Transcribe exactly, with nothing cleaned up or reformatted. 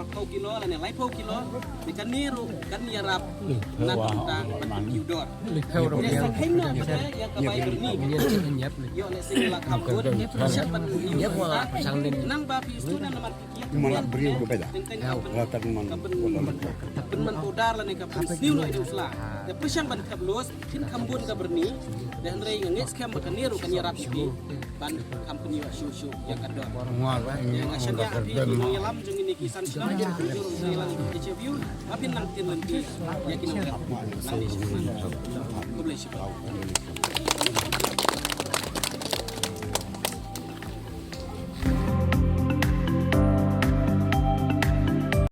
Phew kilo lane laiphew kilo, ne kane ruh kan ïarap na ka bynta ban pynkiew dor. Ïa sa kheiñ noh ïa ka bai byrni. Ïoh lehse la kham bun, shet ban ïoh. Nang ba phi student namar phi kiad. Teng teng ka pyn, ka pynman powder lane ka pynsniew noh ïa u sla. Te pyrshang ban thep loss, phin kham bun ka byrni. Te hynrei nga ngeit skhem ba kane ruh kan ïarap ïa phi ban kham pynïoh shuh shuh ïa ka dor. Ïa nga shaniah ïa phi ki nongïalam jong ngi ki san shnong jong ngi ki jong ngi ki H F U. Ba phin nang ktien lynti ïa ki nongrep. Khublei shibun.